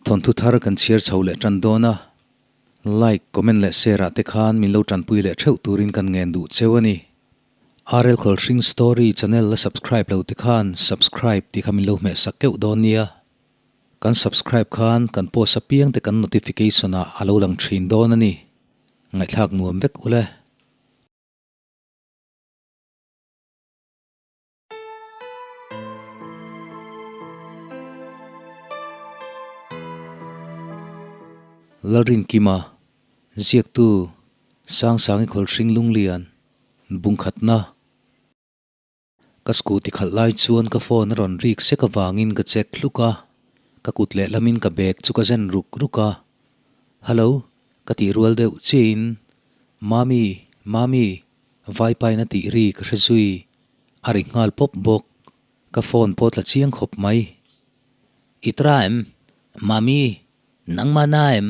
Thawnthu thar kan chhiar chho leh tan dawn a, like, comment leh share ah te khan min lo tanpui leh theuh turin kan ngen duh cheu a ni. RL Khawlhring Story channel la subscribe lo te khan subscribe tih kha min lo hmeh sak keuh dawn nia. Kan subscribe khan kan post apiang te kan notification ah a lo lang thin dawn a ni. Ngaihthlak nuam vek ule. Lalrinkima, Ziaktu, Sangsangi Khawlhring Lunglian, Bungkhatna. Ka scooty khalh lai chuan ka phone a rawn rik sek avangin ka check hluk a, ka kut lehlamin ka bag chu ka zen ruk ruk a. Hello, ka tih rual deuh chiahin, Mami, Mami, Vaipain a tih ri ka hre zui, a ri nghal pawp bawk. Ka phone pawh tla chiang khawp mai. I tra em? Mami, nangmah na em?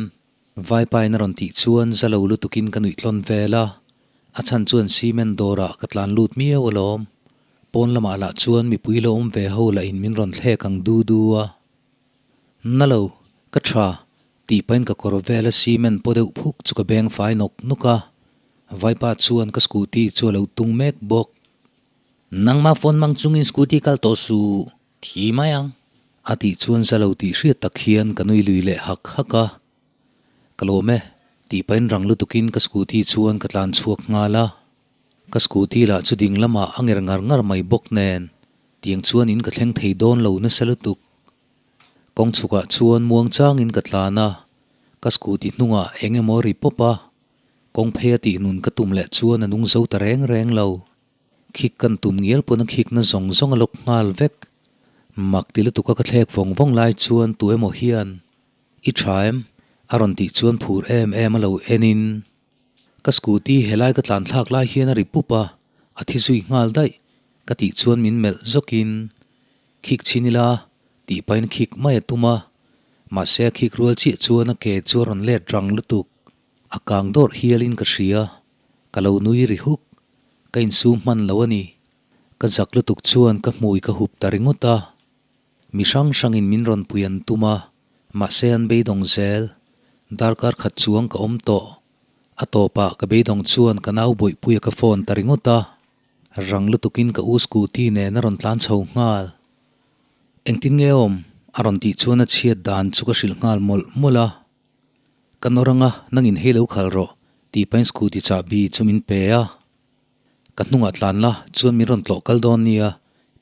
Vaipain a rawn tih chuan za lo lutukin ka nuih tlawn vel a, a chhan chuan cement dawrah ka tlan lut miau alawm. Pawn lamah lah chuan mipui lo awm ve ho lah in min rawn thlek ang du du a. Na lo, ka tha, tih pahin ka kawr vela cement paw deuh phuk chu ka beng fai nawk nawk a, vaipa chuan ka scooty chu a lo tung mek bawk. Nangmah phone hmang chungin scooty kal tawh suh, thi mai ang. A tih chuan za lo tih hriat tak hian ka nui lui leh hak hak a, Ka lawm e, tih pahin rang lutukin ka scooty chuan ka tlan chhuak nghal a. Ka scooty lah chu ding lamah a nger ngar ngar mai bawk nen, tiang chuan in ka thleng thei dawn lo nasa lutuk. Kawng chhukah chuan muang changin ka tlan a, ka scooty hnungah eng emaw ri pawp a, kawng phei a tih nun ka tum leh chuan a nung zo ta reng reng lo. Khik kan tum ngial pawn a khikna zawng zawng a lawk nghal vek. Mak ti lutuk a ka thlek vawng vawng lai chuan tu emaw hian, I tha em? a rawn tih chuan phur em em a lo en in, Ka scooty helai ka tlan thlak lai hian a ri pup a, a thi zui nghal daih, ka tih chuan min melh zawkin, Khik chhin ila, tih pahin khik mai a tum a, mahse a khik rual chiah chuan a ke chu a rawn let rang lutuk. A kang dawrh hialin ka hria, ka lo nui ri huk, ka insum hman lo a ni. Ka zak lutuk chuan ka hmui ka hup ta ringawt a, mi hrang hrangin min rawn pui an tum a, mahse an beidawng zel. Darkar khat chuang ka awm tawh, a tawpah ka beidawng chuan ka nau bawihpuia ka phone ta ringawt a. Rang lutukin ka u scooty nen a rawn tlan chho nghal. Engtin nge awm? a rawn tih chuan a chhiat dan chu ka hrilh nghal mawlh mawlh a. Ka nawr anga nangin hei lo khal rawh tih pahin scooty chahbi chu min pe a. Ka hnungah tlan la chuan min rawn tlawh kal dawn nia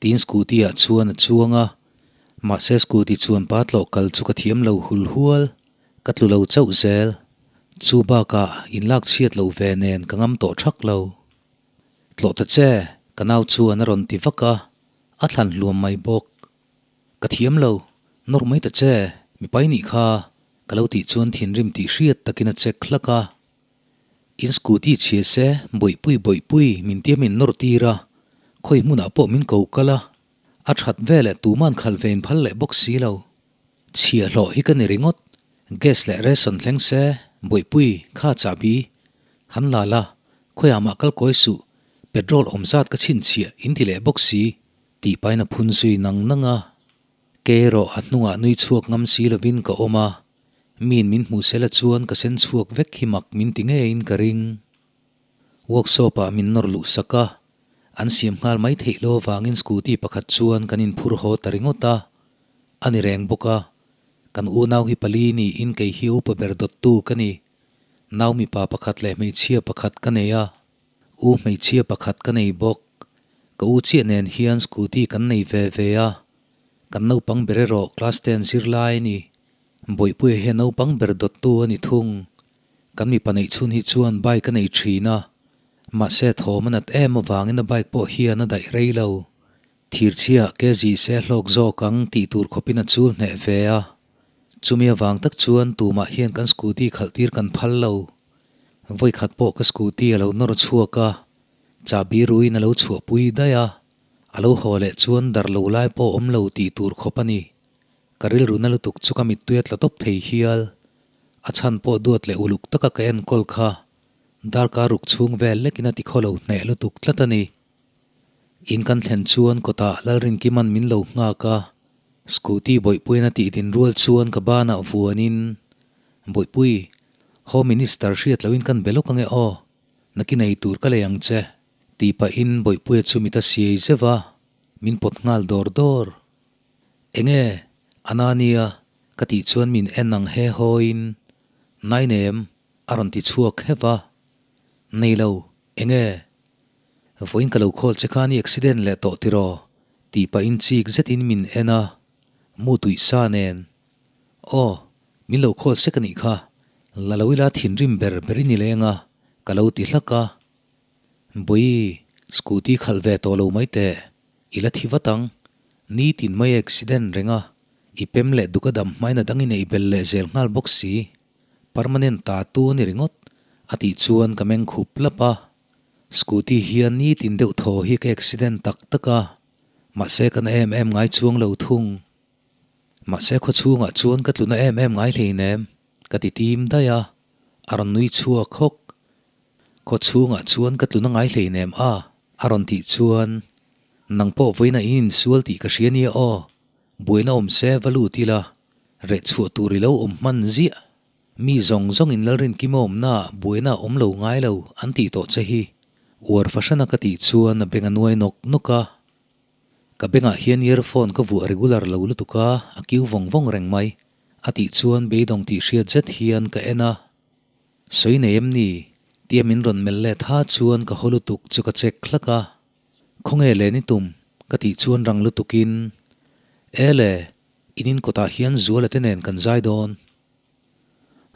tiin scooty ah chuan a chuang a. Mahse scooty chuan pa tlawh kal chu ka thiam lo hul hual. Ka tlu lo chauh zel. Chu bakah inlak chhiat lo ve nen ka ngam tawh thak lo. Tlawh ta che, ka nau chuan a rawn ti vak a, a thlan hluam mai bawk. Ka thiam lo, nawr mai ta che, mipai nih kha, ka lo tih chuan thinrim tih hriat takin a check hlak a. In scooty chhia se, bawihpui bawihpui min tia min nawr tir a, khawi hmunah pawh min ko kal a, a that veleh tuman khalh ve in phal leh bawk si lo. Chhiahhlawh hi ka ni ringawt, gas leh ration thleng se, Bawihpui, kha chahbi, han la la, khawiah mah kal kawi suh, petrol awm zat ka chhinchhiah in ti leh bawk si, tih pahin a phun zui nang nang a. Kei erawh a hnungah nui chhuak ngam si lovin ka awm a, miin min hmuh sela chuan ka sen chhuak vek hi mak min ti ngeiin ka ring. Workshop ah min nawr luh sak a, an siam nghal mai theih lo avangin scooty pakhat chuan kan inphur haw ta ringawt a. A ni reng bawk a, kan unau hi pali niin kei hi upa ber dawttu ka ni. Nau mipa pakhat leh hmeichhia pakhat ka nei a, u hmeichhia pakhat ka nei bawk. Ka u chiah nen hian scooty kan nei ve ve a, kan naupang ber erawh class ten zirlai a ni. Bawihpuia hian naupang ber dawttu a ni thung. Kan mipa neih chhun hi chuan bike a nei thin a, mahse thawm a nat em avangin a bike pawh hian a daih rei lo. Thirchhia ke zi se hlawk zawk ang tih tur khawpin a chul hneh ve a. Chumi avang tak chuan tumah hian kan scooty khalh tir kan phal lo. Vawikhat pawh ka scooty a lo nawr chhuak a, chahbi ruiin a lo chhuahpui daih a, a lo haw leh chuan dar lo lai pawh awm lo tih tur khawp a ni. Ka rilru na lutuk chu ka mittui a tla tawp thei hial. A chhan pawh duat leh uluk taka ka enkawl kha darkar ruk chhung vel lekin a ti khaw lo hneh lutuk tlat a ni. In kan thlen chuan kawtah Lalrinkima'n min lo nghak a, Scooty Bawihpuiin a tih din rual chuan ka banah vuanin, Bawihpui, Home Minister hriat lohin kan be lawk ange aw, nakin ei tur ka lei ang che, tih pahin Bawihpuia chu mit a siai zeuh a, min pawt nghal dawr dawr. Enge, a na nia, ka tih chuan min en ang he hawiin, Nainem, a rawn ti chhuak hep a. Nei lo, enge? Vawiin ka lo call che khan i accident leh tawh tiraw? tih pahin chik zetin min en a, mu tuih sa nen. Aw, min lo call sek anih kha, la lo ila thinrim ber ber i ni leng a, ka lo ti hlak a. Bawi, scooty khalh ve tawh lo mai teh, i la thi vat ang. Nitin mai accident reng a, i pem leh duk a dam hmain a dang i neih belh leh zel nghal bawk si. Permanent ta tu a ni ringawt, a tih chuan ka meng khup lap a. Scooty hian nitin deuh thaw hi ka accident tak tak a, mahse ka na em em ngai chuang lo thung. Mahse khawchhungah chuan ka tluna em em ngai hleinem, ka ti tim daih a, a rawn nui chhuak hawk. Khawchhungah chuan ka tluna ngai hleinem a, a rawn tih chuan, Nang pawh vawiin a in insual tih ka hria nia aw, buaina awm se va lut ila, reh chhuah tur i lo awm hman ziah. Mi zawng zawngin Lalrinkima awmnaah buaina a awm lo ngai lo an tih tawh che hi. Uar fahrana ka tih chuan a beng a nuai nawk nawk a. Ka bengah hian earphone ka vuah regular lo lutuk a, a kiu vawng vawng reng mai. A tih chuan beidawng tih hriat zet hian ka en a. Sawi nei em ni? Tia min rawn melh let ha chuan ka haw lutuk chu ka check hlak a. Khawnge le ni tum? Ka tih chuan rang lutukin, Ele, in in kawtah hian Zuala te nen kan zai dawn.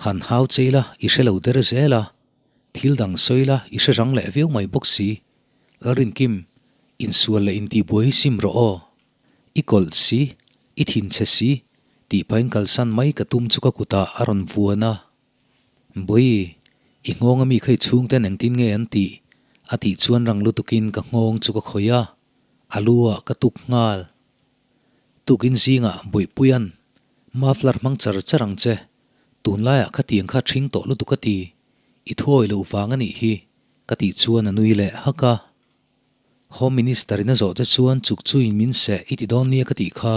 Han hau che ila i hre lo der zel a, thil dang sawi ila i hre rang leh viau mai bawk si. Lalrinkim, insual leh intihbuai hi sim rawh aw. I kawlh si, i thinchhe si, tih pahin kalsan mai ka tum chu ka kutah a rawn vuan a. Bawi, i nghawng ami kha i chhungten engtin nge an tih? A tih chuan rang lutukin ka nghawng chu ka khawih a, a lu ah ka tuk nghal. Tukin zingah Bawihpuia'n muffler hmang char char ang che, tunlaiah khatiang kha ṭhing tawh lutuk a ti, i thuawi loh vang a nih hi, ka tih chuan a nui leh hak a. Home Minister in a zawh che chuan chuk chuin min seh i ti dawn nia ka tih kha,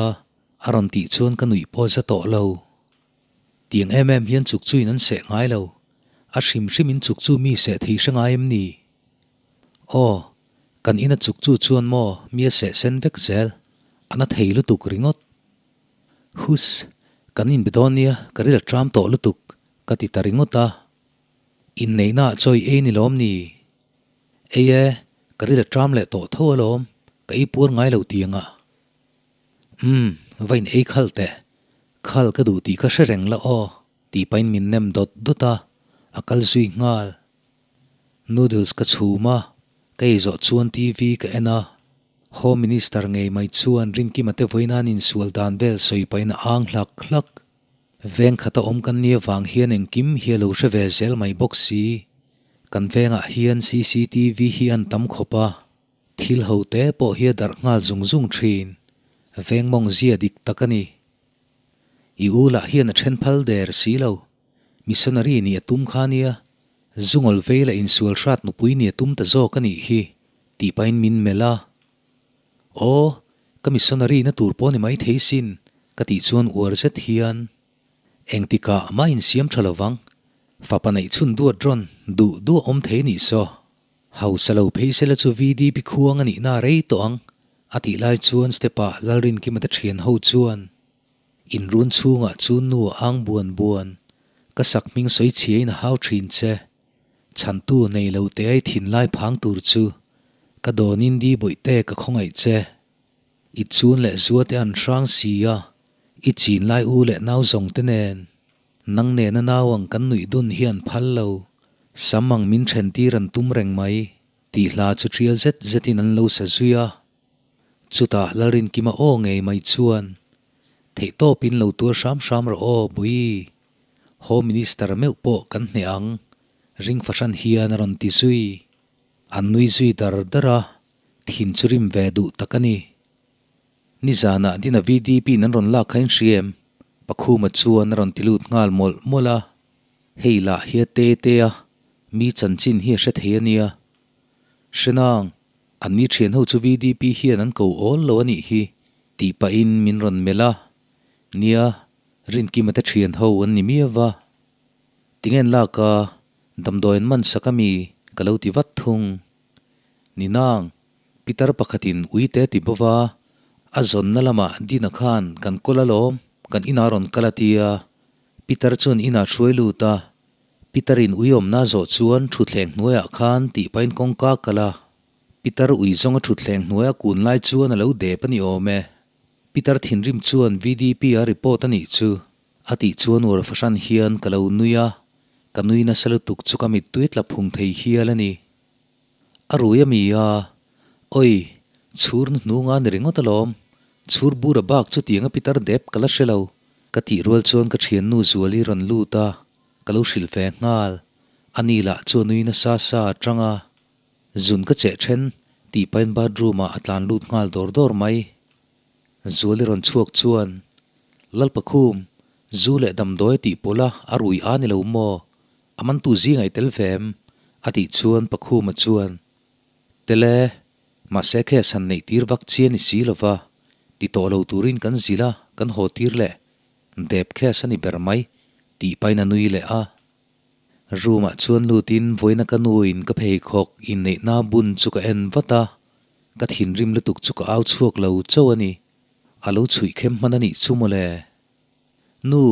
a rawn tih chuan ka nuih pawh za tawh lo. Tiang em em hian chuk chuin an seh ngai lo. A hrim hrimin chuk chu mi seh thei hre ngai em ni? Aw, kan ina chuk chu chuan maw mi a seh sen vek zel, a na thei lutuk ringawt. Hus, kan inbe dawn nia, ka ril a tram tawh lutuk, ka ti ta ringawt a. Inneihna ah chawi ei ni lawm ni? Ei e, ka ril a tram leh tawh tho alawm, ka ei puar ngai lo tiangah. Umm, va in ei khal teh. Khal ka duh tih ka hre reng la aw, tih pahin min nem dawt dawt a, a kal zui nghal. Noodles ka chhum a, ka ei zawh chuan TV ka en a. Home Minister ngei mai chuan Rinkima te vawiin an insual dan vel sawi pahin a ang hlak hlak. Veng khata awm kan nia vang hian engkim hi a lo hre ve zel mai bawk si. Kan vengah hian cctv hi an tam khawp a. Thil ho te pawh hi a darh nghal zung zung thin. Veng mawng zia dik tak a ni. I u lah hian a then phal der si lo. Missionary nih a tum kha nia. Zungawl vei leh insual hrat nupui nih a tum ta zawk a nih hi, tih pahin min melh a. Aw, ka missionary na tur pawh ni mai thei sin, ka tih chuan uar zet hian. Engtikah mah insiam tha lovang. Fapa neih chhun duat rawn duh duah awm thei nih saw. Hausa lo phei sela chu VDP khuang a nihna a rei tawh ang, a tih lai chuan step-ah Lalrinkima te thian ho chuan inrun chhungah chu nu a ang buan buan, ka sak hming sawi chhiain a hau thin che, chhantu nei lo te ai thinlai phang tur chu ka dawnin di bawihte ka khawngaih che. I chun leh zua te an hrang si a, i chin lai u leh nau zawng te nen. Nang nena nau ang kan nuih dun hian phal lo, sam ang min then tir an tum reng mai, tih hla chu tial zet zetin an lo sa zui a. Chutah Lalrinkima aw ngei mai chuan, Theihtawpin lo tuar hram hram rawh aw, Bui. Home Minister meuh pawh kan hneh ang, ring fahran hian a rawn ti zui. An nui zui dar dar a, thin chu rim ve duh tak a ni. Nizanah Dina VDP in an rawn lak kha in hria em? Pakhuma chuan a rawn ti lut nghal mawlh mawlh a, hei lah hi a te te a, mi chanchin hi a hre thei a nia. Hrenang, an ni thian ho chu VDP hian an ko awl lo a nih hi, tih pahin min rawn melh a. Nia, Rinkima te thian ho an ni miau va. Tingen lak a, damdawi an man sak ami ka lo ti vat thung. Ni nang, pitar pakhatin uite ti bo va, a zawnna lamah Dina khan kan kawl alawm, kan inah rawn kal a tia. Pitar chuan inah hruai lut a, Pitarin uiawmna zawh chuan thutthleng hnuaiah khan tih pahin kawngka kal a. Pitar ui zawnga thutthleng hnuaia kun lai chuan a lo dep a ni awm e. Pitar thinrim chuan VDP a report a nih chu a tih chuan uar fahran hian ka lo nui a, ka nui nasa lutuk chu ka mittui tla phung thei hial a ni. A rui a mi a, Oi, chhur nu hnunga ni ringawt alawm, chhur bur a bak chutianga pitar dep ka la hre lo, ka tih rual chuan ka thiannu Zuali rawn lut a, ka lo hrilh ve nghal. Ani lah chu a nui nasa sa atang a. Zun ka cheh then tih pahin bathroom ah a tlan lut nghal dawr dawr mai. Zuali rawn chhuak chuan, Lalpakhum, zu leh damdawi tih pawlh a a rui a ni lo maw? A mantu zingah i tel ve em? a tih chuan Pakhuma chuan, Tel e, mahse case han neih tir vak chi a ni si lo va, ti tawh lo turin kan zilh a, kan haw tir leh. Dep case a ni ber mai, tih pahin a nui leh a. Room ah chuan lutin vawiina ka nuin ka pheikhawk inneihna bun chu ka en vat a, ka thinrim lutuk chu ka au chhuak lo chauh a ni. A lo chhuih khem hman a nih chu mawle. Nu,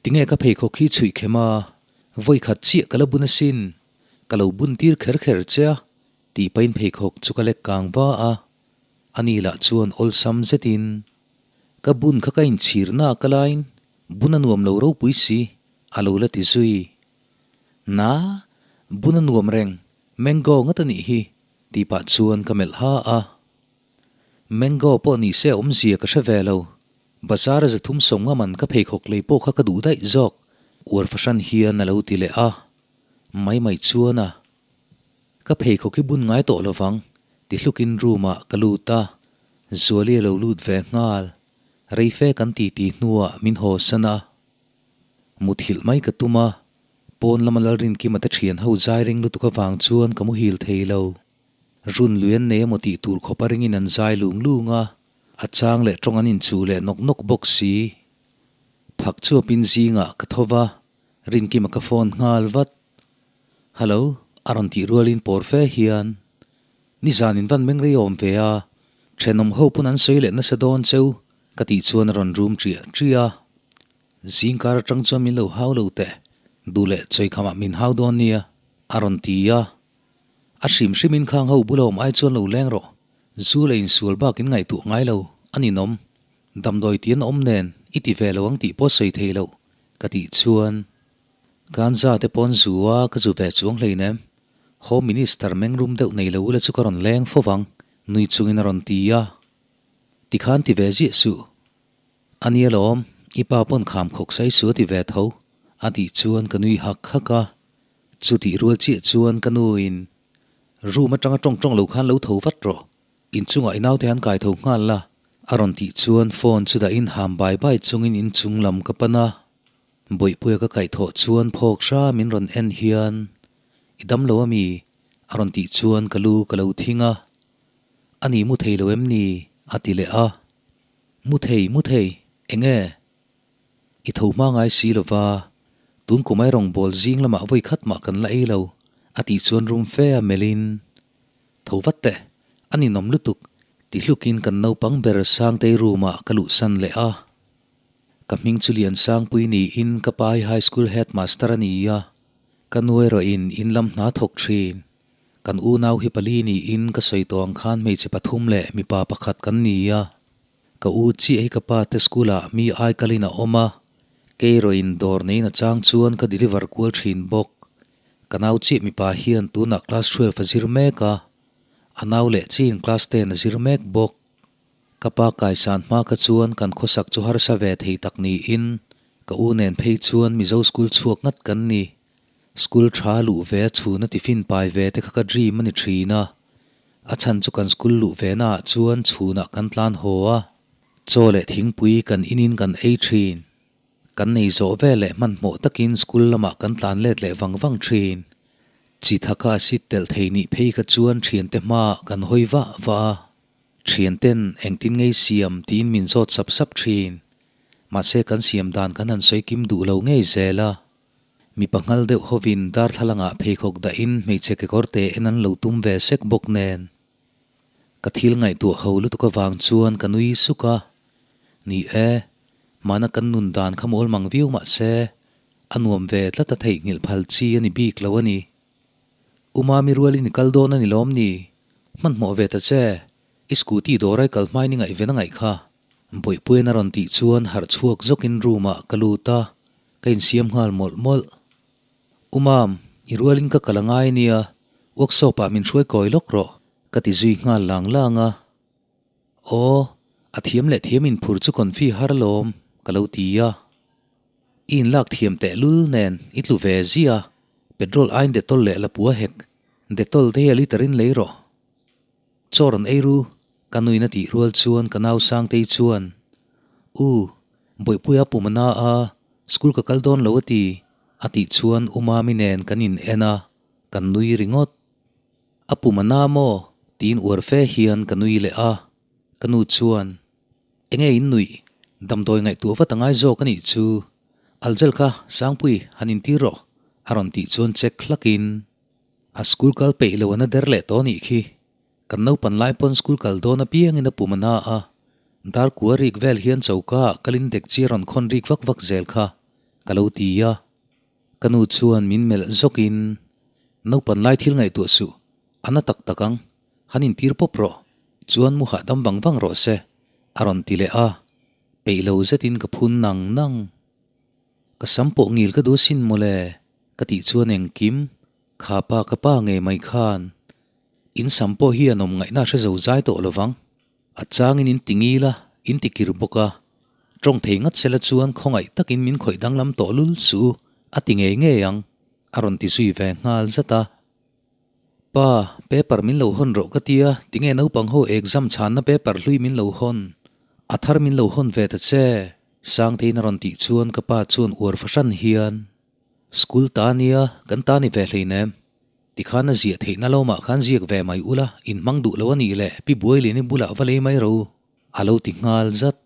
tinge ka pheikhawk hi chhuih khem a, vawikhat chiah ka la bun asin, ka lo bun tir kher kher che a, tih pahin pheikhawk chu ka lek kang va a. Ani lah chuan awlsam zetin, Ka bun kha ka inchhirna a ka lain bun a nuam lo ropui si, a lo la ti zui. Na, bun a nuam reng, mango ngat a nih hi, tih pah chuan ka melh ha a. Mango pawh ni se awmzia ka hre ve lo. Bazar a zathum sawm nga man ka pheikhawk lei pawh kha ka duh daih zawk, uar fahran hian a lo ti leh a. Mai mai chuan a. Ka pheikhawk hi bun ngai tawh lovang, ti hlukin room ah ka lut a. Zuali a lo lut ve nghal. Reife kan titi hnuah min haw san a. Muthilh mai ka tum a, pawn lama Lalrinkima te thian ho zai ring lutuk avang chuan ka muhil thei lo. Run lui an nei emaw tih tur khawp a ringin an zai lung lung a, a chang leh tawng an inchuh leh nawk nawk bawk si. Phak chuapin zingah ka tho va, Rinkima ka phone nghal vat. Hello, a rawn tih rualin pawr fe hian, Nizan in van meng rei awm ve a, thenawm ho pawn an sawi leh nasa dawn cheu, ka tih chuan a rawn rum ṭiah ṭiah a. Zingkar aṭang chuan min lo hau lo teh, duh leh chawikhamah min hau dawn nia, a rawn ti a. A hrim hrimin khang ho bula awm ai chuan lo leng rawh, zu leh insual bak in ngaihtuah ngai lo, a ninawm. Damdawi ti an awm nen i ti ve lo ang tih pawh sawi thei loh, ka tih chuan Ganza te pawn zu a ka zu ve chuang hleinem. Home Minister mengrum deuh nei lo ula chu ka rawn leng fo vang, nui chungin a rawn ti a. Tikhan ti ve ziah suh. A nia lawm, i pa pawn kham khawk sai su a ti ve tho, a tih chuan ka nui hak hak a. Chutih rual chiah chuan ka nuin, Room atanga tawng tawng lo khan lo tho vat rawh, inchungah i naute han kai tho nghal la, a rawn tih chuan phone chu dahin ham bai bai chungin inchung lam ka pan a. Bawihpuia ka kaihthawh chuan phawk hra min rawn en hian, I dam lo ami? a rawn tih chuan ka lu ka lo thing a. A ni mu thei lo em ni? a ti leh a. Mu thei, mu thei, eng e? I tho hma ngai si lo va, tun kum ai rawngbâwl zing lamah vawi khat mah kan la ei lo, a tih chuan rum fe a melhin, Tho vat teh, a ninawm lutuk, ti hlukin kan naupang ber Sangtei room-ah ka luhsan leh a. Ka hming chu Liansangpui niin ka pa hi High School Headmaster a ni a, ka nu erawhin in lam hna thawk thin. Kan unau hi pali niin ka sawi tawh ang khan hmeichhe pathum leh mipa pakhat kan ni a. Ka u chiah hi ka pa te school ah mi ai kalin a awm a, kei erawhin dawr neiin a chang chuan ka deliver kual thin bawk. Ka nau chiah mipa hian tunah class 12 a zir mek a, a nau leh chiin class 10 a zir mek bawk. Ka pa kaisan hma kha chuan kan khawsak chu harsa ve thei tak niin ka u nen phei chuan Mizo school chhuak ngat kan ni. School tha luh ve a chhuna tiffin pai ve te kha ka dream a ni thin a. A chhan chu kan school luh ve naah chuan chhunah kan tlan haw a, chaw leh thingpui kan inin kan ei thin. Kan nei zawh ve leh hmanhmawh takin school lamah kan tlan let leh vang vang thin. Chi thaka a sit telh thei nih phei kha chuan thiante hmaah kan hawi vah vah a. Thianten engtin ngei siam tiin min zawt sap sap thin. Mahse kan siam dan kan han sawi kim duh lo ngei zel a. Mipa nghal deuh hovin darthlalangah pheikhawk dahin hmeichhe kekawr te en an lo tum ve sek bawk nen. Ka thil ngaihtuah ho lutuk avang chuan ka nui suk a. Ni e, hmana kan nun dan kha mawl mang viau mah se, a nuam ve tlat a theihnghilh phal chi a ni bik lo a ni. U Mami rualin i kal dawn a ni lawm ni? Hmanhmawh ve ta che, i scooty dawr ai kal hmain i ngaihven a ngaih kha. Bawihpuiin a rawn tih chuan harh chhuak zawkin room ah ka lut a, ka insiam nghal mawlh mawlh. U Mam, i rualin ka kal a ngai nia, workshop ah min hruai kawi lawk rawh, ka ti zui nghal lang lang a. Aw, a thiam leh thiam inphur chu confi har alawm, ka lo ti a. I inlak thiam tehlul nen i tlu ve zia, petrol aiin Dettol leh lapua hek, Dettol te hi a liter in lei rawh. Chaw rawn ei ru, ka nuin a tih rual chuan ka nau Sangtei chuan, U, Bawihpuia pum a na a, school ka kal dawn lo a ti, a tih chuan U Mami nen kan in en a, kan nui ringawt. A pum a na maw? tiin uar fe hian ka nui leh a, ka nu chuan, Enge in nuih? Damdawi ngaihtuah vat a ngai zawk a nih chu. Algel kha Sangpui han intir rawh, a rawn tih chuan check hlakin, A school kal peih lo an a der leh tawh nih khi. Kan naupan lai pawn school kal dawn apiangin a pum a na a, dar kua rik vel hian choka ah kalin dekchi a rawn khawn rik vak vak zel kha ka lo ti a. Ka nu chuan min melh zawkin, Naupan lai thil ngaihtuah suh, a na tak tak ang, han intir pawp rawh, chuan mu hahdam vang vang rawh se, a rawn ti leh a, peih lo zetin ka phun nang nang. Ka sam pawh ngil ka duh asin mawle, ka tih chuan engkim, kha pa ka pa ngei mai khan in sam pawh hi an awm ngaihna a hre zo zai tawh lovang. A changin in ti ngil a, in ti kir bawk a. Tawng thei ngat sela chuan khawngaih takin min khawih danglam tawh lul suh u, a ti ngei ngei ang, a rawn ti zui ve nghal zat a. Pa, paper min lo hawn rawh ka tia, tinge naupang ho exam chhanna paper hlui min lo hawn? A thar min lo hawn ve ta che, Sangteiin a rawn tih chuan ka pa chuan uar fahran hian, School ta nia, kan ta ni ve hleinem. Tikhan a ziah theihna lawmah khan ziak ve mai ula, in hmang duh lo a nih le, Pi Buailiani bulah va lei mai ro, a lo ti nghal zat.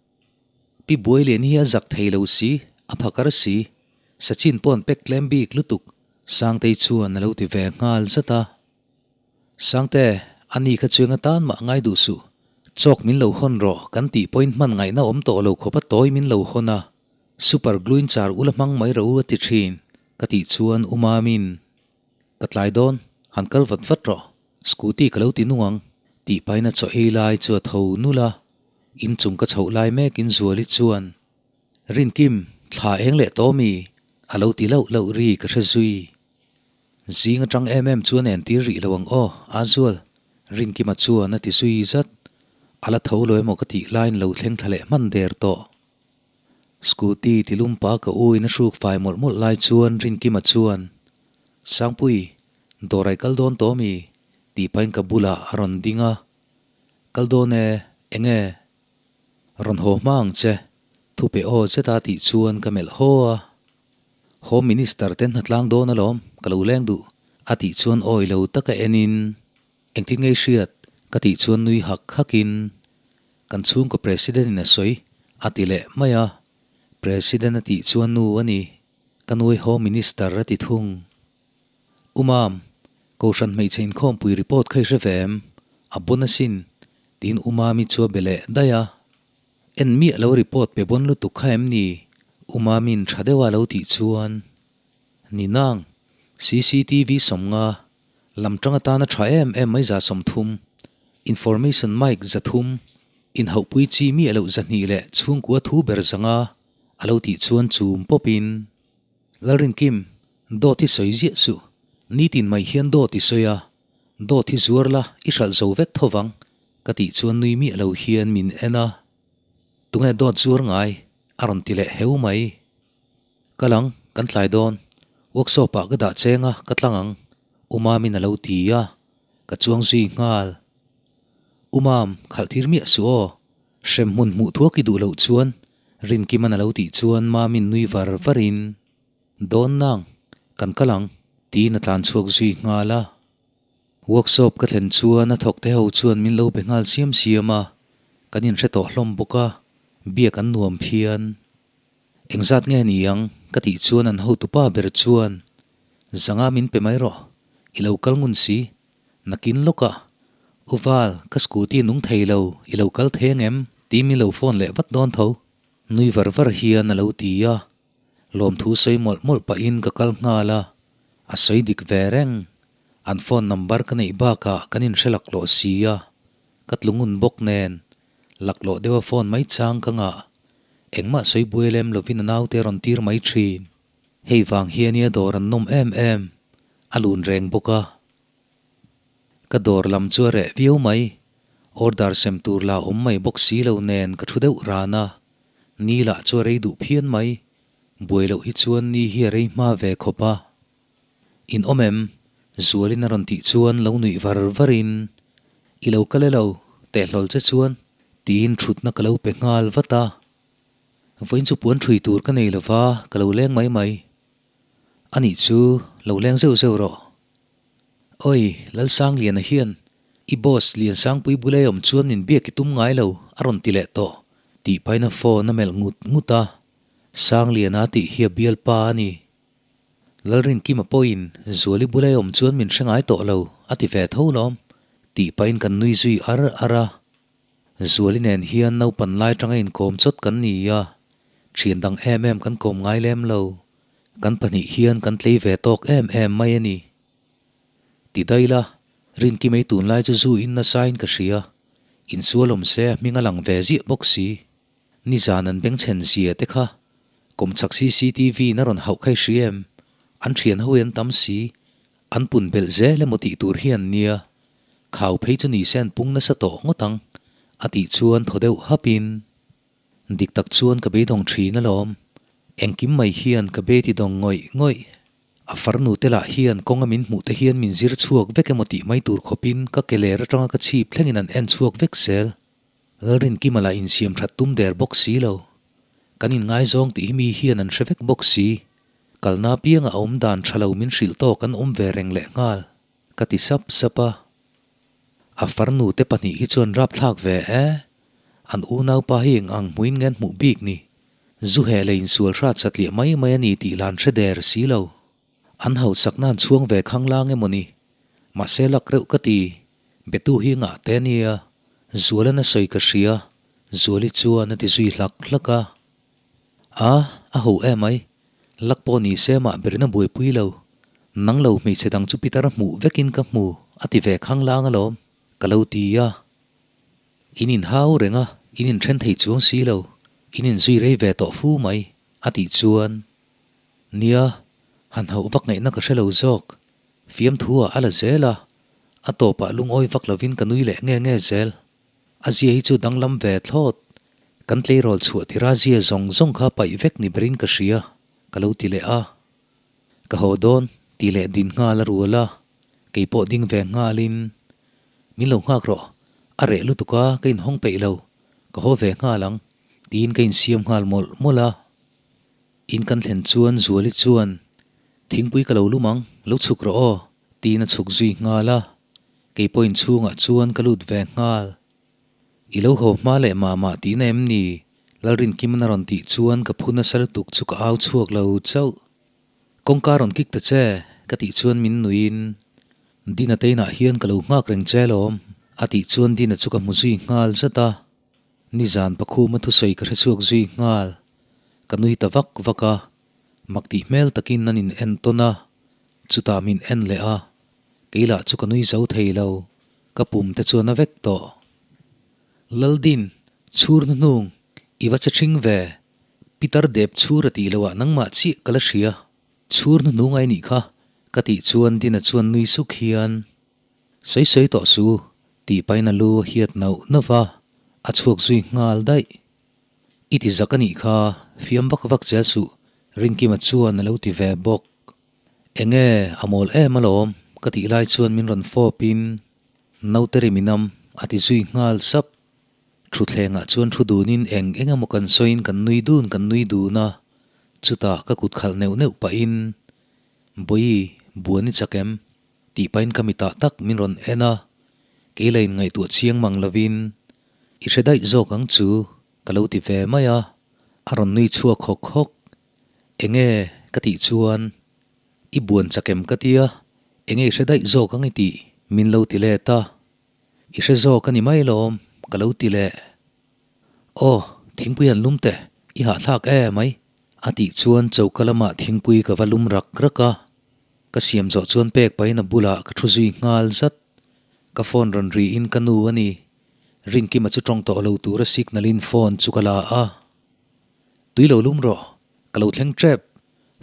Pi Buailiani hi a zak thei lo si, a phakar si, Sachin pawh an pek tlem bik lutuk, Sangtei chuan a lo ti ve nghal zat a. Sangte, a ni kha chuang atan mah ngai duh suh. Chawk min lo hawn rawh, kan tih pawhin hman ngaihna awm tawh lo khawp a tawi min lo hawn a. Super glue in char ula hmang mai rawh u a ti thin, ka tih chuan U Mamin, Ka tlai dawn, han kal vat vat rawh, scooty ka lo ti nung ang, tih pahin a chaw ei lai chu a tho nul a. Inchung ka chhoh lai mekin Zuali chuan, Rinkim, thla eng leh tawh mi? A lo ti lauh lauh ri ka hre zui. Zing atang em em chuan entir rih lo ang aw, Azual, Rinkima chuan a ti zui zat. A la tho lo emaw ka tih laiin lo thleng thla leh hman der tawh. Scooty ti lum pa ka u in a hruk fai mawlh mawlh lai chuan Rinkima chuan, Sangpui, dawr ai kal dawn tawh mi? tih pahin ka bulah a rawn ding a. Kal dawn e, enge? Rawn haw hma ang che, thu pe aw zeta tih chuan ka melh haw a. Home Minister te hnatlang dawn alawm, ka lo leng duh, a tih chuan awi lo taka enin, Engtin ngei hriat? ka tih chuan nui hak hakin, Kan chhungkaw President in a sawi, a ti leh mai a. President a tih chuan nu a ni, ka nui Home Minister a ti thung. U Mam, Kohhran hmeichhe inkhawmpui report kha i hre ve em? A bon asin, tiin U Mami chu a be leh daih a. En miah lo report pe bon lutuk kha em ni? U Mami'n tha deuha lo tih chuan, Ni nang, cctv sawmnga, lam tang atana tha em em mai 30, information mic 300, inhauhpui chi miah loh 200 leh chhungkua thu ber 500 a lo tih chuan chum pawpin, Lalrinkim, dawt hi sawi ziah suh. Nitin mai hian dawt i sawi a, dawt hi zuar la i hralh zo vek tho vang, ka tih chuan nui miah lo hian min en a. Tunge dawt zuar ngai? a rawn ti leh heu mai. Kal ang, kan tlai dawn. Workshop ah ka dah cheng a, ka tlang ang, U Mamin a lo ti a, ka chuang zui nghal. U Mam, khalh tir miah suh aw. Hrem hmun hmuh thuak i duh loh chuan Rinkiman a lo tih chuan Mamin nui var varin, Dawn nang, kan kal ang, tiin a tlan chhuak zui nghal a. Workshop ka thlen chuan a thawk te ho chuan min lo be nghal siam siam a, kan inhre tawh hlawm bawk a, biak an nuam phian. Engzat nge ni ang? ka tih chuan an hotupa ber chuan, Zanga min pe mai rawh, i lo kal ngun si, nakin lawkah U Val, ka scooty nung thei lo, i lo kal thei angem? tiin min lo phone leh vat dawn tho. Nui var var hian a lo ti a, lawmthu sawi mawlh mawlh pahin ka kal nghal a, a sawi dik ve reng. An phone number ka neih bakah kan inhre laklawh si a, ka tlu ngun bawk nen, laklawh deuha phone mai chang ka ngah. Engmah sawi buai lem lovin a naute a rawn tir mai thin. Hei vang hian i a dawr an nawm em em, a lun reng bawk a. Ka dawr lam chu a reh viau mai. Order sem tur la awm mai bawk si lo nen ka thu deuh ran a. Ni lah chu a rei duh phian mai. Buai loh hi chuan ni hi a rei hma ve khawp a. In awm em? Zualin a rawn tih chuan lo nuih var varin, I lo kal e lo, teh hlawl che chuan, tiin thutna ka lo pe nghal vat a. Vawiin chu puan ṭhui tur ka nei lo va, ka lo leng mai mai. Anih chu, lo leng zeuh zeuh rawh. Awi, Lalsangliana hian i boss Liansangpui bula i awm chuan min biak i tum ngai lo, a rawn ti leh tawh, tih pahin a phone a melh ngut ngut a. Sangliana tih hi a bialpa a ni. Lalrinkima pawhin Zuali bula i awm chuan min hre ngai tawh lo, a ti ve tho lawm, tih pahin kan nui zui ar ar a. Zuali nen hian naupan lai tanga inkawm chawt kan ni a, thian dang em em kan kawm ngai lem lo. Kan pahnih hian kan tlei ve tawk em em mai a ni. Ti daih la, Rinki mai tunlai chu zu in nasain ka hria. Insual awm se a hming a lang ve ziah bawk si. Nizan an bengchhen zia te kha kawmchhak cctv in a rawn hauh kha i hria em? An thian ho hi an tam si. An pun belh zel emaw tih tur hi an nia. Khau phei chu ni se an pung nasa tawh ngawt ang, a tih chuan thaw deuh hapin. Dik tak chuan ka beidawng thin alawm. Engkim mai hian ka bei ti dawng ngawih ngawih. A farnu te lah hian kawnga min hmuh te hian min zir chhuak vek emaw tih mai tur khawpin ka ke ler atanga ka chhip thlengin an en chhuak vek zel. Lalrinkima lah insiam that tum der bawk si lo. Kan inngaizawng tih hi mi hian an hre vek bawk si. Kalna apianga a awm dan tha lo min hrilh tawk an awm ve reng lehnghal. Ka ti sap sap a. A farnu te pahnih hi chuan rapthlak ve e. An unaupa hi eng ang hmuin nge an hmuh bik ni? Zu heh leh insual hrat satliah mai mai a ni tih lan hre der si lo. An hausakna an chhuang ve khanglang emaw ni? Mahse lak reuh ka ti. Betu hi ngah te a nia. Zualan a sawi ka hria. Zuali chuan a ti zui hlak hlak a. A, a ho emai. Lak pawh ni se mah berin a buaipui lo. Nang lo hmeichhe dang chu Peter a hmuh vekin ka hmu, a ti ve khanglang alawm, ka lo ti a. In inhau reng a, in inthen thei chuang si lo, in inzui rei ve tawh fu mai, a tih chuan, Nia, han hauh vak ngaihna ka hre lo zawk. Fiamthu ah a la zel a, a tawpah lungawi vak lovin ka nui leh nge nge zel. A zia hi chu danglam ve thlawt. Kan tleirawl chhuah tirha zia zawng zawng kha paih vek ni berin ka hria, ka lo ti leh a. Ka haw dawn, tih leh din nghal a rual a, kei pawh ding ve nghalin, Min lo nghak rawh, a reh lutuk a, ka inhawng peih lo, ka haw ve nghal ang, tiin ka insiam nghal mawlh mawlh a. In kan thlen chuan Zuali chuan, Thingpui ka lo lum ang, lo chhuk rawh aw, tiin a chhuk zui nghal a. Kei pawh inchhungah chuan ka lut ve nghal. I lo haw hma leh mah mah tihna em ni? Lalrinkiman a rawn tih chuan ka phu nasa lutuk chu ka au chhuak lo chauh. Kawngka rawn kik ta che, ka tih chuan min nuiin, Dina te inah hian ka lo nghak reng che alawm, a tih chuan Dina chu ka hmu zui nghal zat a. Nizan Pakhuma thusawi ka hre chhuak zui nghal. Ka nui ta vak vak a, mak tih hmel takin an in en tawn a, chutah min en leh a, kei lah chu ka nui zo thei lo, ka pum te chuan a vek tawh. Laldin, chhur hnuhnung, i va che ṭhing ve, Pitar dep chhur a tih loh ah nangmah chiah ka la hria, chhur hnuhnung ai nih kha, ka tih chuan Dina chuan nui suk hian, Sawi sawi tawh su, tih pahin a lu a hiat nauh nauh va, a chhuak zui nghal daih. I ti zak a nih kha, fiam vak vak zel suh, Rinkima chuan a lo ti ve bawk. Enge, a mawl em alawm, ka tih lai chuan min rawn fawpin, Naute ri minam, a ti zui nghal sap. Thutthlengah chuan thu dunin eng eng emaw kan sawiin kan nui dun kan nui dun a, chutah ka kut khalh neuh neuh pahin, Bawihi, buan i chak em? Tih pahin ka mitah tak min rawn en a, kei la inngaihtuah chiang mang lovin, I hre daih zawk ang chu, ka lo ti ve mai a, a rawn nui chhuak hawk hawk. Enge ka tih chuan i buan chakem ka tia, enge i hre daih zawk ang i tih min lo ti let a. I hre zawk a ni mai lawm ka lo ti leh. Aw, thingpui an lum teh, i hahthlak e mai a tih chuan choka lamah thingpui ka va lum rak rak a. Ka siam zawh chuan pek pahin a bulah ka thu zui nghal zat. Ka phone rawn riin ka nu a ni. Rinkima chu tawng tawh lo tura signal in phone chu ka la a. Tui lo lum rawh, ka lo thleng tep.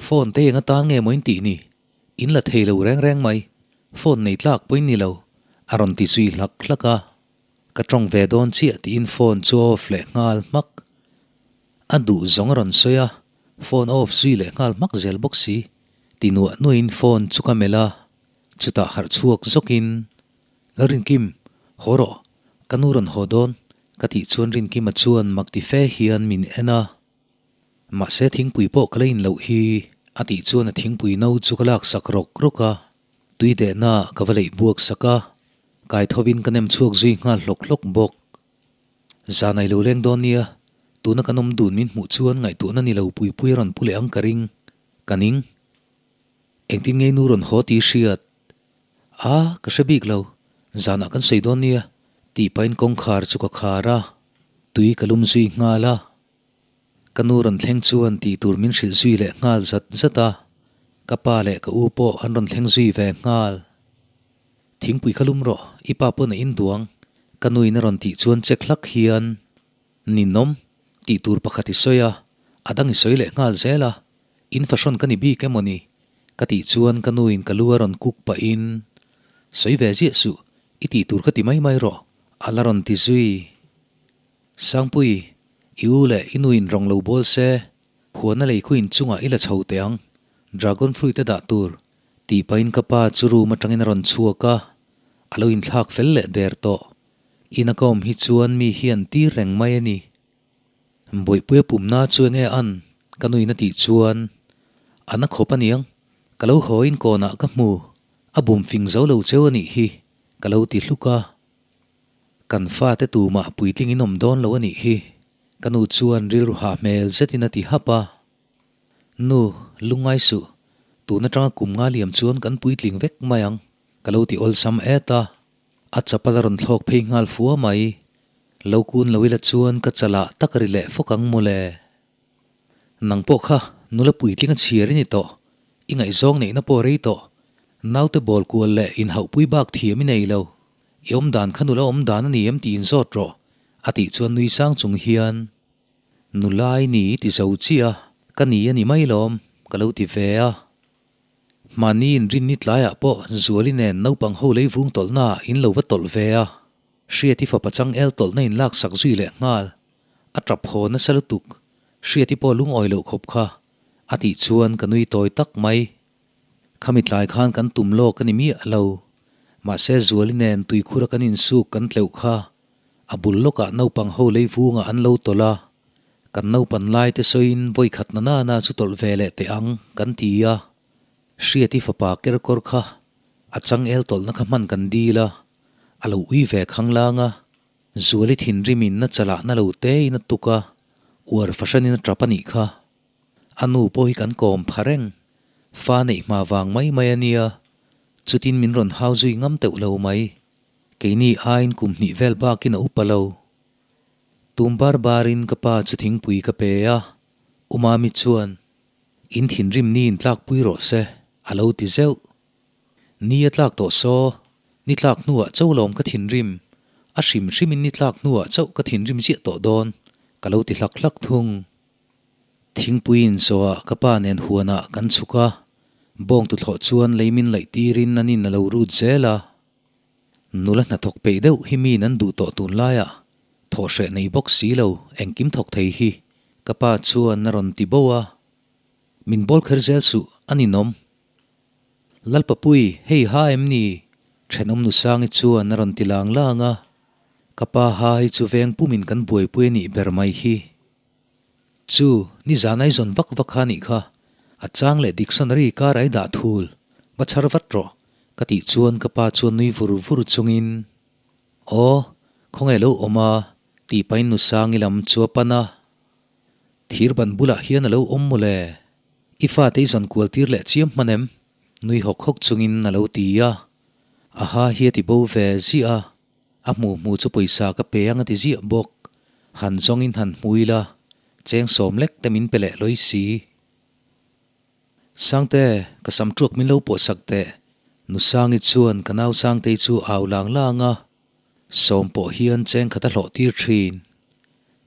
Phone te eng atan nge maw in tih ni? In la thei lo reng reng mai. Phone nei tlak pawhin ni lo, a rawn ti zui hlak hlak a. Ka tawng ve dawn chiah tiin phone chu a off leh nghal hmak. A duh zawng a rawn sawi a, phone a off zui leh nghal hmak zel bawk si. Ti nuah nuahin phone chu ka melh a, chutah harh chhuak zawkin, Lalrinkim, haw rawh, ka nu rawn haw dawn, ka tih chuan Rinkima chuan mak ti fe hian min en a. Mahse thingpui pawh ka la in loh hi, a tih chuan a thingpui no chu ka laksak rawk rawk a. Tui dehna ka va leih buak sak a, kai thovin ka nem chhuak zui nghal hlawk hlawk bawk. Zanai lo leng dawn nia, tuna kan awm dun min hmuh chuan ngaihtuahna ni lo pui pui a rawn pu leh ang ka ring. Ka ning. Engtin ngei nu rawn haw tih hriat? A, ka hre bik lo. Zanah kan sawi dawn nia, tih pahin kawngkhar chu ka khar a, tui ka lum zui nghal a. Ka nu rawn thleng chuan tih tur min hrilh zui leh nghal zat zat a, ka pa leh ka u pawh an rawn thleng zui ve nghal. Thingpui kha lum rawh, i pa pawn a induang, ka nuin a rawn tih chuan check hlak hian, Ninawm, tih tur pakhat i sawi a, a dang i sawi leh nghal zel a, in fahrawn ka ni bik emaw ni? ka tih chuan ka nuin ka lu a rawn kuk pahin, Sawi ve ziah suh, i tih tur kha ti mai mai rawh, a la rawn ti zui. Sangpui, i u leh i nuin rawng lo bawl se, huana lei khuin chungah i la chho teh ang, dragon fruit a dah tur, tih pahin ka pa chu room atangin a rawn chhuak a, a lo inthlak fel leh der tawh. Ina ka awm hi chuan mi hi an tir reng mai a ni. Bawihpuia pumna chu enge an? ka nuin a tih chuan, A na khawp aniang, ka lo haw in kawnah ka hmu, a bum fing zo lo cheu a nih hi, ka lo ti hluk a. Kan fate tumah puitling in awm dawn lo a nih hi, ka nu chuan rilru hah hmel zetin a ti hap a. Nu, lungngai suh, tun atanga kum nga liam chuan kan puitling vek mai ang, ka lo ti awlsam et a. A chapal a rawn thlawk phei nghal fua mai. Lo kun lo ila chuan ka chalah tak ri leh fawk ang mawle. Nang pawh kha nula puitling a chhiar i ni tawh, i ngaihzawng neihna pawh rei tawh. Naute bawl kual leh inhauhpui bak thiam i nei lo. I awm dan kha nula awm dan a ni em tih inzawt rawh, a tih chuan nui sang chung hian, Nula i ni i ti zo chiah a, ka ni a ni mai lawm, ka lo ti ve a. Mahni inrinni tlaiah pawh Zuali nen naupang ho lei vung tawlhna ah in lo va tawlh ve a, Hriati fapa changel tawlhna in laksak zui leh nghal. A tap haw nasa lutuk, Hriati pawh lungawi loh khawp kha, a tih chuan ka nui tawi tak mai. Khami tlai khan kan tum lawk a ni miah lo. Mahse Zuali nen tuikhura kan insuk kan tleuh kha a bul lawkah naupang ho lei vungah an lo tawlh a, kan naupan lai te sawiin vawikhat na nana chu tawlh ve leh teh ang kan ti a. Hriati fapa kerkawr kha a changel tawlhna kha hman kan dil a, a lo ui ve khanglang a. Zuali thinrimin na chalah na lo tein a tuk a, uar fahranin a tap a nih kha. A nu pawh hi kan kawm pha reng, fa neih hma vang mai mai a nia, chutin min rawn hau zui ngam teuh lo mai. Keini aiin kum hnih vel bakin a upa lo. Tum bar barin ka pa chu thingpui ka pe a, U Mami chuan, In thinrim ni in tlakpui rawh se, a lo ti zeuh. Ni a tlak tawh saw, ni tlak hnuah chauh lawm ka thinrim, a hrim hrimin ni tlak hnuah chauh ka thinrim ziah tawh dawn, ka lo ti hlak hlak thung. Thingpui inzawhah ka pa nen huanah kan chhuk a, bawng tuthlawh chuan lei min laih tirin an in a lo rut zel a. Nula hnathawk peih deuh hi miin an duh tawh tunlaiah thawhhreh nei bawk si lo engkim thawk thei hi ka pa chuan a rawn ti bo a, Min bawl kher zel suh a ninawm. Lalpapui, hei ha em ni? Thenawm nu Sangi chuan a rawn ti lang lang a, ka pa ha hi chu veng pumin kan buaipui a nih ber mai hi. Chu, nizan ai zawn vak vak kha nih kha, a chang leh dictionary kar ai dah thul, va chhar vat rawh, ka tih chuan ka pa chuan nui vur vur chungin, Aw, khawnge lo awm a, tih pahin nu Sangi lam chu a pan a. Thir ban bulah hian a lo awm mawle. I fate i zawn kual tir leh chiam hman em? Nui hawk hawk chungin a lo ti a. A ha hi a ti bo ve ziah a, a hmuh hmuh chu pawisa ka pe ang a ti ziah bawk. Han zawngin han hmu ila, cheng sawm lek te min pe leh lawi si. Sangte, ka sam tuak min lo pawh sak teh. Nu Sangi chuan ka nau Sangtei chu au lang lang a, sawm pawh hian cheng khat a hlawh tir thin.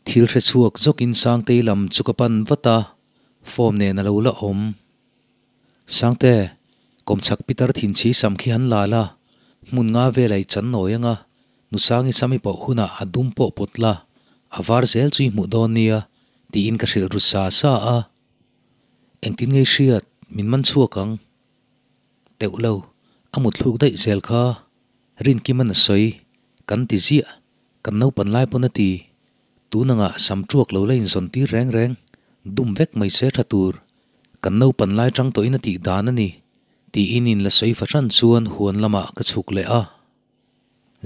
Thil hre chhuak zawkin Sangtei lam chu ka pan vat a, form nen a lo la awm. Sangte, kawmchhak pitar thinchhi sam khi han la la, hmun nga vel a i chan nawi anga, nu Sangi sam i pawh hunah a dum pawh pawt la, a var zel chu i hmuh dawn nia, tiin ka hrilh ru sa sa a. Engtin ngei hriat, min man chhuak ang. Teuh lo, a mut thluk daih zel kha, Rinkima'n a sawi, kan ti ziah, kan naupan lai pawn a ti. Tun angah sam tuak lo la inzawn tir reng reng, dum vek mai se tha tur. Kan naupan lai tang tawhin a tih dan a ni, tiin in la sawi fahran chuan huan lamah ka chhuk leh a.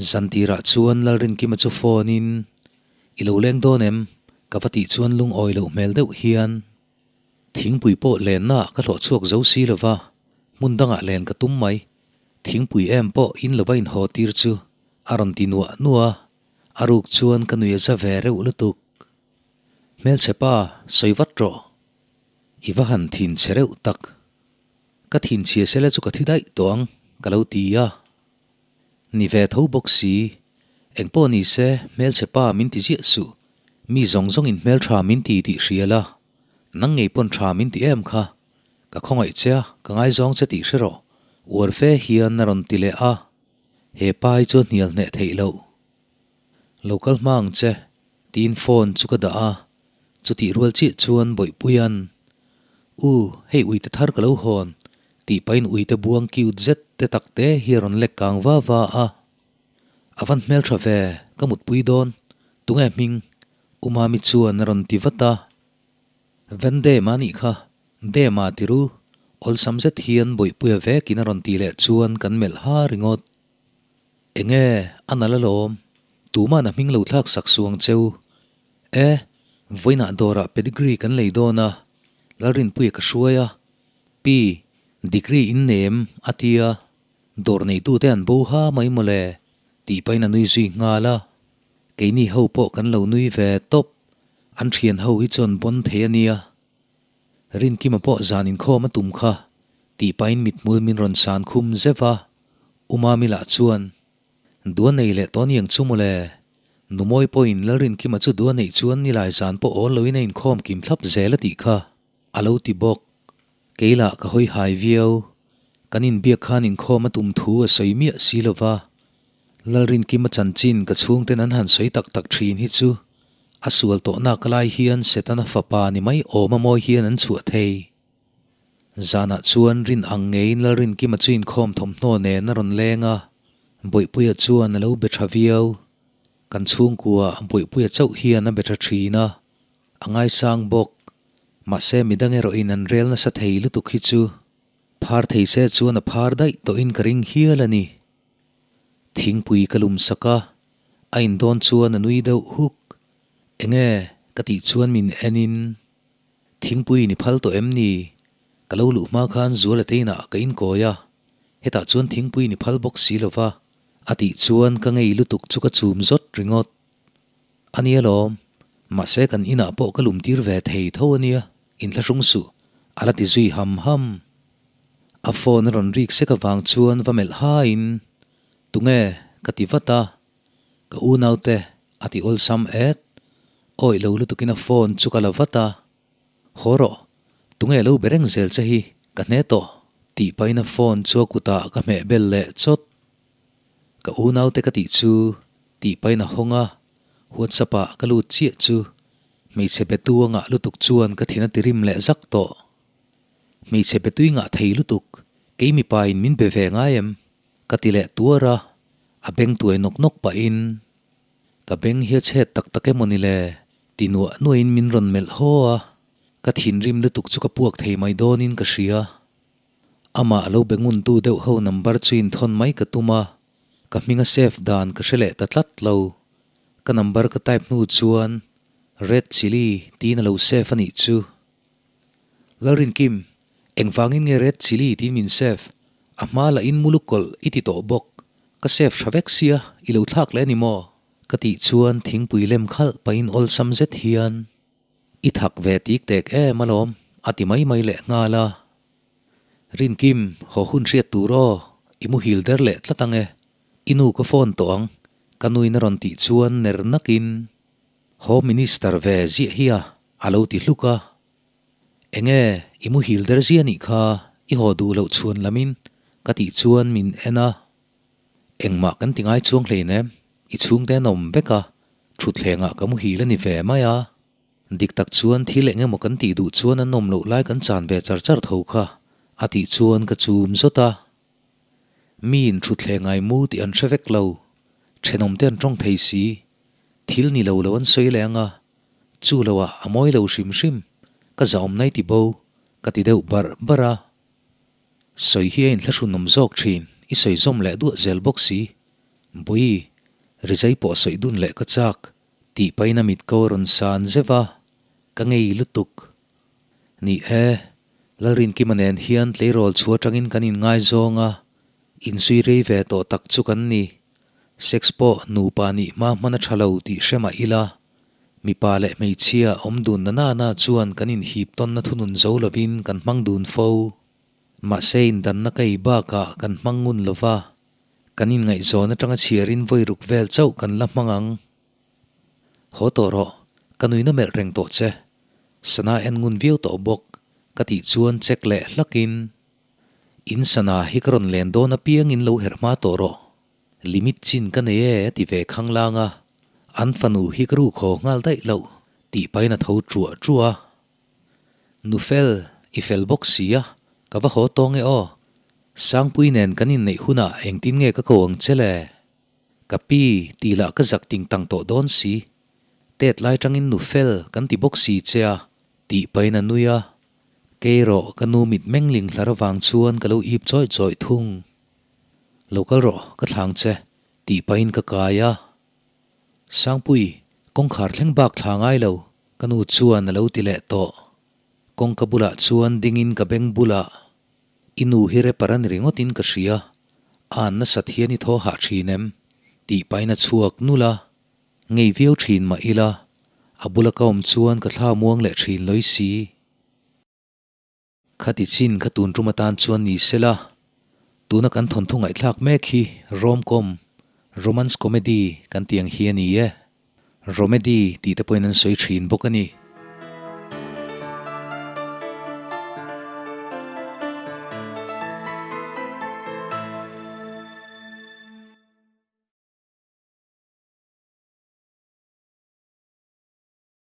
Zantirah chuan Lalrinkima chu phone in, I lo leng dawn em? Ka va tih chuan lungawi loh hmel deuh hian, Thingpui pawh lenna ah ka hlawh chhuak zo si lo va, hmun dangah len ka tum mai. Thingpui em pawh in lova inhaw tir chu a rawn ti nuah nuah a, a ruk chuan ka nui a za ve reuh lutuk. Hmelchhe pa, sawi vat rawh. I va han thin chhe reuh tak. Ka thin chhia sela chu ka thi daih tawh ang, ka lo ti a. Ni ve tho bawk si, engpawh ni se hmelchhe pa min ti ziah suh, mi zawng zawngin hmeltha min ti tih hria la, nang ngei pawn tha min ti em kha, ka khawngaih che a, ka ngaizawng che tih hre rawh, uar fe hian a rawn ti leh a, he pa hi chu a hnial hneh theih loh. Lo kal hma ang che, tiin phone chu ka dah a, chutih rual chiah chuan Bawihpuia'n, U, hei uite thar ka lo hawn, tih pahin uite buang cute zet te tak te hi a rawn lek kang va va a. A van hmeltha ve, ka mutpui dawn, tunge hming? U Mami chuan a rawn ti vat a. Ven Dema nih kha, Dema ti ru, awlsam zet hian Bawihpuia vekin a rawn tih leh chuan kan melh ha ringawt. Enge, a nalh alawm. Tuman a hming lo thlak sak suh ang cheu. E, vawiinah dawrah pedigree kan lei dawn a, Lalrinpuia ka hruai a. Pi, degree in nei em? a ti a. Dawr neitute an bo ha mai mawle, tih pahin a nui zui nghal a. Keini ho pawh kan lo nui ve tawp. An thian ho hi chuan bawn thei a nia. Rinkima pawh zan inkhawm a tum kha, tih pahin mithmul min rawn san khum zeuh a. U Mami lah chuan, Dua nei leh tawh niang chu mawle. Numawi pawhin Lalrinkima chu dua neih chuan nilai zan pawh awl loin a inkhawm kim thlap zel a tih kha, a lo ti bawk. Kei lah ka hawi hai viau. Kan inbiak khan inkhawm a tum thu a sawi miah si lo va. Lalrinkima chanchin ka chhungten an han sawi tak tak thin hi chu a sual tawhnak lai hian Setana fapa ni mai awm a mawi hian an chhuah thei. Zanah chuan rin ang ngeiin Lalrinkima chu inkhawm thawmhnaw nen a rawn leng a, Bawihpuia chuan a lo be tha viau. Kan chhungkua Bawihpuia chauh hian a be tha thin a, a ngaisang bawk. Mahse midang erawhin an rel nasa thei lutuk hi chu phar thei se chuan a phar daih tawhin ka ring hial a ni. Thingpui ka lum sak a, a indawn chuan a nui deuh huk. Enge ka tih chuan min enin. Thingpui ni phal tawh em ni? Ka lo luh hma khan Zuala te inah ka inkawi a, hetah chuan thingpui ni phal bawk si lo va, a tih chuan ka ngei lutuk chu ka chum zawt ringawt. A nia lawm, mahse kan inah pawh ka lum tir ve thei tho a nia, inthlahrung suh, a la ti zui ham ham. A phone a rawn rik sek avang chuan va melh haiin, Tunge? ka ti vat a, Ka unaute a ti awlsam et. Awih lo lutukin a phone chu ka la vat a. Haw rawh, tunge lo be reng zel che hi, ka hne tawh, tih pahin a phone chu a kutah ka hmeh bel leh chawt. Ka unaute ka tih chu tih pahin a hawng a, WhatsApp ah ka lut chiah chu hmeichhe betu a ngah lutuk chuan ka thin a ti rim leh zak tawh. Hmeichhe betui ngah thei lutuk, kei mipa in min be ve ngai em? Ka ti leh tuar a, a beng tuai nawk nawk pahin, Ka beng hi a chhet tak tak emaw ni le? ti nuah nuahin min rawn melh haw a, ka thinrim lutuk chu ka puak thei mai dawnin ka hria. Amah lo be nguntu deuh ho number chu inthawn mai ka tum a, ka hminga save dan ka hre leh ta tlat lo. Ka number ka type hnu chuan Red Chilli tiin a lo save a nih chu. Lalrinkim! Engvangin nge red chilli tiin min save? A hma lah in muluk kawlh i ti tawh bawk. Ka save tha vek sia, i lo thlak leh a ni maw? Ka tih chuan thingpui lem khalh pahin awlsam zet hian, I thak ve tik tek em alawm, a ti mai mai leh nghal a. Rinkim, haw hun hriat tur aw, i muhil der leh tlat ang e. I nu ka phone tawh ang, ka nuin a rawn tih chuan ner nakin, Home Minister ve ziah hi a, a lo ti hluk a. Enge, i muhil der zia nih kha, i haw duh loh chhuan lamin, ka tih chuan min en a. Engmah kan ti ngai chuang hleinem, i chhungte an awm vek a, thutthlengah ka muhil a ni ve mai a. Dik tak chuan thil eng emaw kan tih duh chuan an awm loh lai kan chan ve char char tho kha, a tih chuan ka chum zawt a. Miin thutthleng ai mu tih an hre vek lo, thenawmte an tawng thei si, thil ni lo lo an sawi leh ang a, chu loah a mawi lo hrim hrim, ka zahawm nai ti bo, ka ti deuh barh barh a. Sawi hi a inthlahrunawm zawk thin, i sawi zawm leh duah zel bawk si. Bawi, rizai pawh sawi dun leh ka chak, tih pahin a mit ko a rawn san zeuh a, ka ngei lutuk. Ni e, Lalrinkima nen hian tleirawl chhu atangin kan inngaizawng a, insui rei ve tawh tak chu kan ni. Sex pawh nupa nih hma hman a tha lo tih hre mah ila, mipa leh hmeichhia awm dun na na na chuan kan inhip tawnna thunun zo lovin kan hmang dun fo. Mahse indanna ka ei bakah kan hmang ngun lo va, kan inngaihzawn atanga chhiarin vawi ruk vel chauh kan la hmang ang. Haw tawh rawh, ka nuina melh reng tawh che. Sana en ngun viau tawh bawk, ka tih chuan check leh hlakin, In sana hi ka rawn len dawn apiangin lo herh hma tawh rawh. Limit chin ka nei e a ti ve khanglang a, an fanu hi ka ru khaw nghal daih loh tih pahin a tho truah truah a. Nu fel, i fel bawk si a, ka va haw tawng e aw. Sangpui nen kan inneih hunah engtin nge ka ko ang che le? Ka pi, tih lah ka zak ting tang tawh dawn si. Tet lai tangin nu fel kan ti bawk si che a, tih pahin a nui a. Kei rawh ka nu mit mengling hlar avang chuan ka lo ip chawih chawih thung. Lo kal rawh, ka thlang che, tih pahin ka kai a. Sangpui, kawngkhar thleng bak thla ngai lo, ka nu chuan a lo ti leh tawh. Kawngka bulah chuan dingin ka beng bulah, I nu hi rapper a ni ringawtin ka hria, a an nasat hian i thaw hah thin em? tih pahin a chhuak nul a. Ngei viau thin mah ila, a bula ka awm chuan ka thla muang leh thin lawi si. Khati chin kha tun tum atan chuan ni sela, tuna kan thawnthu ngaihthlak mek hi rom-com, romance comedy, kan tih ang hi a ni e. Romedy tih te pawhin an sawi thin bawk a ni.